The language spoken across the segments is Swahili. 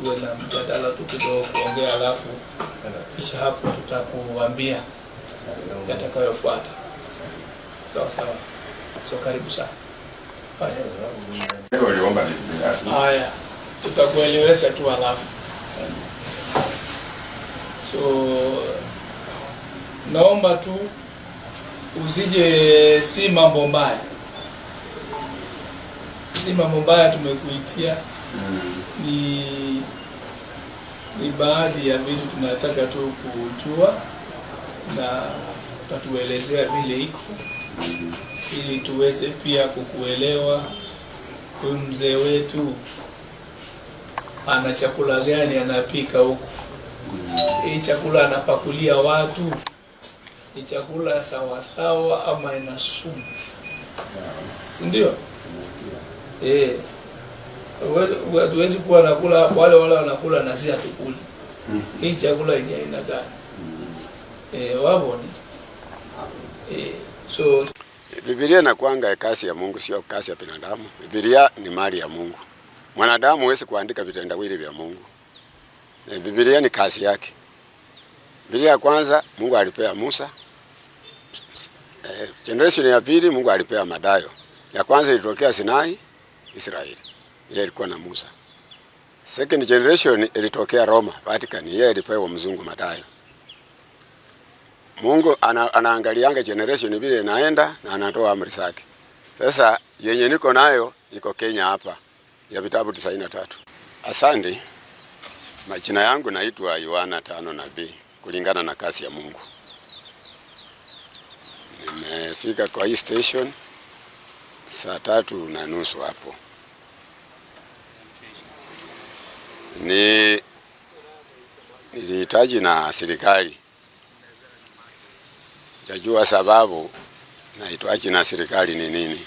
Tuwe na mjadala tu kidogo kuongea, alafu kisha hapo tutakuambia yatakayofuata. Sawa sawa. So karibu sana. Basi. Uliomba vitu vingapi? Haya, tutakuelewesha tu alafu. So naomba tu usije, si mambo mbaya, si mambo mbaya tumekuitia, ni baadhi ya vitu tunataka tu kujua na utatuelezea vile iko ili tuweze pia kukuelewa. Huyu mzee wetu ana chakula gani anapika huku? Hii chakula anapakulia watu ni chakula sawasawa ama ina sumu, si ndio? Eh, hatuwezi kuwa nakula wale wale wanakula na si hatukuli. Hii chakula ni aina gani? Eh, waboni eh, so Biblia inakuanga kazi ya Mungu, sio kazi ya binadamu. Biblia ni mali ya Mungu. Mwanadamu huwezi kuandika vitendawili vya Mungu. Biblia ni kazi yake. Biblia ya kwanza Mungu alipea Musa. Generation ya pili Mungu alipea Madayo. Ya kwanza ilitokea Sinai, Israeli. Yeye ilikuwa na Musa. Second generation ilitokea Roma, Vatican. Yeye alipewa mzungu Madayo. Mungu anaangalianga generation vile inaenda na anatoa amri zake. Sasa yenye niko nayo iko Kenya hapa ya vitabu 93. Asante. Majina yangu naitwa Yohana Tano Nabii kulingana na kazi ya Mungu. Nimefika kwa hii station saa 3:30 hapo. Ni nilihitaji na serikali, jajua sababu naitwaji na serikali ni nini.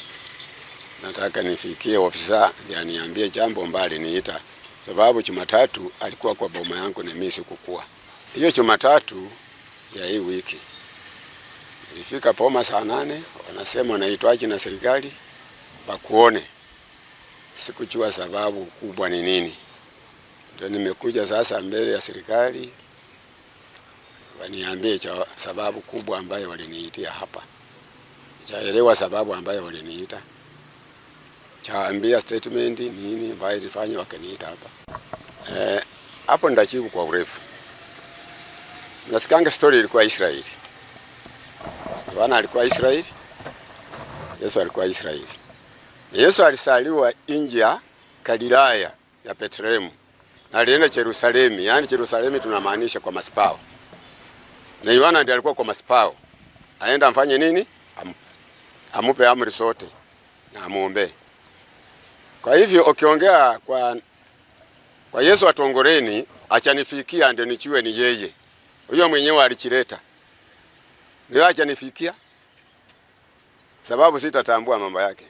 Nataka nifikie ofisa ndiye aniambie jambo mbali niita, sababu Jumatatu alikuwa kwa boma yangu na mimi sikukua. Hiyo Jumatatu ya hii wiki nilifika poma saa 8, wanasema naitwaji na serikali bakuone. Sikujua sababu kubwa ni nini. Ndio nimekuja sasa mbele ya serikali waniambie cha sababu kubwa ambayo waliniitia hapa. Chaelewa sababu ambayo waliniita. Chaambia statement nini ambayo ilifanya wakaniita hapa. Hapo ndachibu kwa urefu. Nasikanga story ilikuwa Israeli. Yohana alikuwa Israeli. Yesu alikuwa Israeli. Yesu alisaliwa nje ya Galilaya ya Bethlehemu. Na alienda Yerusalemu, yaani Yerusalemu tunamaanisha kwa masipao. Na Yohana ndiye alikuwa kwa masipao. Aenda amfanye nini? Amupe amri zote na amuombe. Kwa hivyo ukiongea kwa Yesu atongoreni, achanifikia ndio nichiwe ni yeye. Huyo mwenyewe alichileta. Ndio achanifikia. Sababu sitatambua mambo yake.